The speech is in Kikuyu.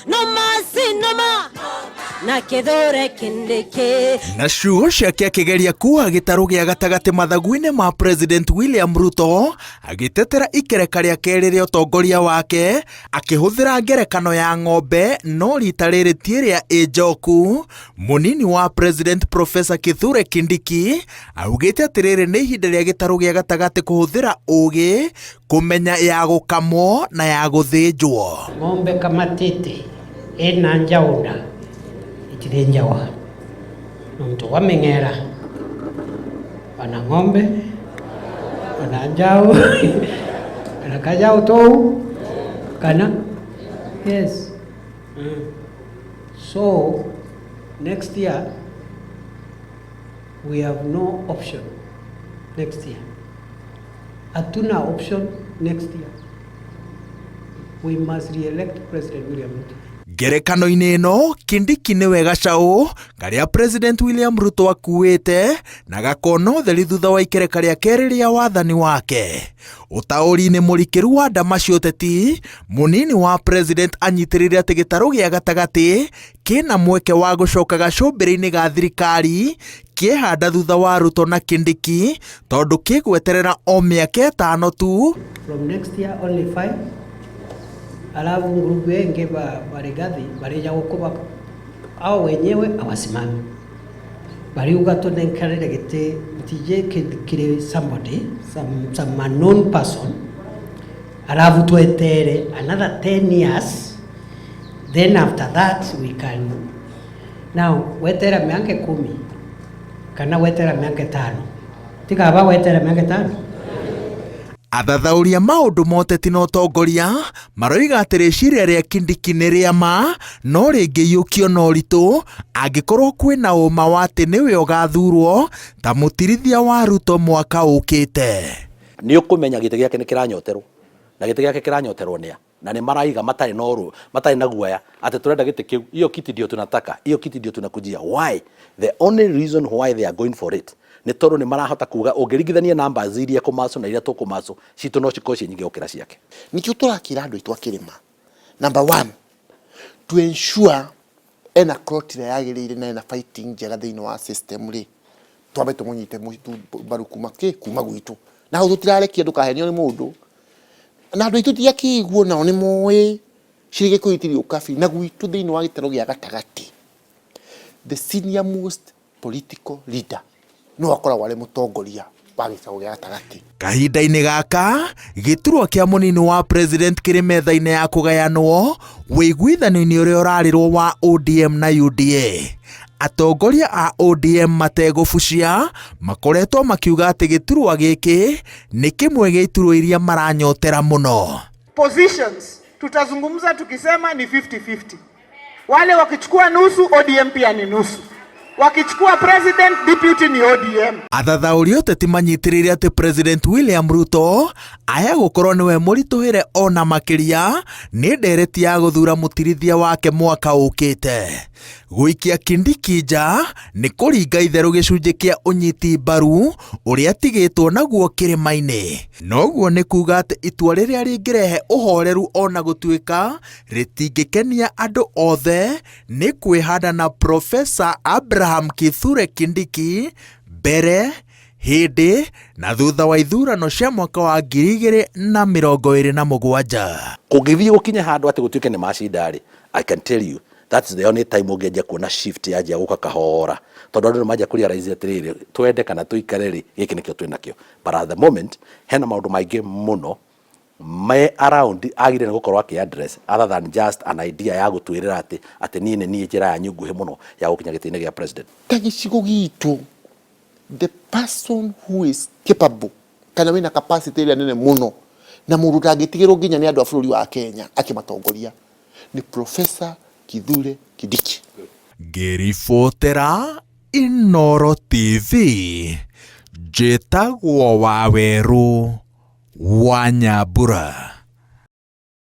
Noma si noma na Kithure Kindiki. Na ciugo ciake akĩgeria kuoha gĩtarũ gĩa gatagatĩ mathagu-inĩ ma President William Ruto agĩtetera ikereka rĩa kerĩ rĩa ũtongoria wake akĩhũthĩra ngerekano ya ng'ombe no rita rĩrĩ ti ĩrĩa ĩ njoku. Mũnini wa President Professor Kithure Kindiki augĩte atĩ rĩrĩ nĩ ihinda rĩa gĩtarũ gĩa gatagatĩ kũhũthĩra ũgĩ kũmenya ya gũkamwo na ya gũthĩnjwo. Ng'ombe kamatete ena njaũ nda ĩtithĩnjagwa nontu wameng'era ona ng'ombe ona njaũ kana kajaũ tou kana yes. So next year we have no option. Next year hatuna option. Next year we must re-elect President William Ruto. Ngerekano-inĩ ĩno, Kindiki nĩwe gacaũ karĩa President William Ruto akuĩte na gakona ũtheri thutha wa ikereka rĩa kerĩ rĩa wathani wake. Ũtaũri-inĩ mũrikĩru wa ndama cia ũteti, mũnini wa President anyitĩrĩire atĩ gĩtarũ gĩa gatagatĩ kĩna mweke wa gũcoka gacũmbĩrĩ-inĩ ga thirikari kĩehanda thutha wa Ruto na Kindiki tondũ kĩgweterera o mĩaka ĩtano tu. From next year only 5, alafu ngurubu enge ba Rigathi barija gukuba ao wenyewe awasimami bariuga tunenkerere giti ntije kiri somebody some unknown person, alafu twetere another 10 years, then after that we can now wetera miaka 10 kana wetera miaka 5 tikaba wetera miaka 5. Athathaũri a maũndũ ma ũteti na ũtongoria maroiga atĩ rĩciria rĩa Kindiki nĩ rĩa ma no rĩngĩiyũkio na ũritũ angĩkorwo kwĩna ũma wa atĩ nĩwe ũgathurwo ta mũtirithia wa Ruto mwaka ũkĩte. Nĩ ũkũmenya gĩtĩ gĩake nĩ kĩranyoterwo na gĩtĩ gĩake kĩranyoterwo nĩa na nĩ maraiga matarĩ na ũrũ matarĩ na guoya atĩ tũrenda gĩtĩ kĩu, hiyo kiti ndio tunataka, hiyo kiti ndio tunakujia. Why? The only reason why they are going for it nĩ tondũ nĩ marahota kuga ũngĩringithania numbers iria kũmaco na iria tũkũmaco citũ no cikorwo ciĩ nyingĩ gũkĩra ciake. Nikio tũrakĩra andũ aitũ a kĩrĩma, number one, to ensure ena plot ĩrĩa yagĩrĩire na ena fighting njega thĩinĩ wa system rĩ, twambe tũmũnyite mbaru kuma kĩ kuma gwitũ na hau tũtirarekia ndũkahenio nĩ mũndũ na andũ aitũ ti akĩiguo nao nĩ moĩ cirĩ Gĩkũyũ itirĩ ũkabi na gwitũ thĩinĩ wa gĩtarũ gĩa gatagatĩ the senior most political leader no akoragwo arĩ mũtongoria wa gĩtarũ gĩa gatagatĩ. Kahinda-inĩ gaka gĩturwa kĩa mũnini wa president kĩrĩ metha-inĩ ya kũgayanwo wĩiguithanio-inĩ ũrĩa ũrarĩrwo wa ODM na UDA. Atongoria a ODM mategũbucia makoretwo makiuga atĩ gĩturwa gĩkĩ nĩ kĩmwe gĩa iturwa iria maranyotera mũno. Positions tutazungumza tukisema ni 50-50. Wale wakichukua nusu, ODM pia ni nusu. Wakichukua president, deputy ni ODM. Athathaũri ũteti manyitĩrĩire atĩ President William Ruto aya gũkorwo nĩwe mũritũhĩre ona makĩria nĩ ndereti ya gũthura mũtirithia wake mwaka ũkĩte. Gũikia Kindiki nja nĩ kũringa itherũ gĩcunjĩ kĩa ũnyiti mbaru ũrĩa atigĩtwo naguo kĩrĩma-inĩ. Noguo nĩ kuga atĩ itua rĩrĩa rĩngĩrehe ũhoreru ona gũtuĩka rĩtingĩkenia andũ othe nĩ kwĩhanda na Professor Abraham Kithure Kindiki mbere, hĩndĩ na thutha wa ithurano cia mwaka wa 2027. Kũngĩthiĩ gũkinye handũ atĩ gũtuĩke nĩ macinda rĩ, I can tell you that's the only time ũngĩanjia kuona shift yanjia gũka kahora tondũ andũ nĩ manjia kũrealize atĩrĩrĩ, twende kana tũikare rĩ, gĩkĩ nĩkĩo twĩnakĩo. But at the moment hena maũndũ maingĩ mũno me around agire nĩ gũkorwo akĩ address other than just an idea ya gũtwĩrĩra atĩ niĩ nĩ niĩ njĩra yanyu nguhĩ mũno ya gũkinya gĩtĩ-inĩ gĩa president. Ta gĩcigo gitũ, the person who is capable kana wĩna capacity ĩrĩa nene mũno na mũndũ ũtangĩtigĩrwo nginya nĩ andũ a bũrũri wa Kenya akĩmatongoria nĩ Professor Kithure Kindiki. Ngĩribotera Inooro TV, njĩtagwo Wawerũ wa Nyambura.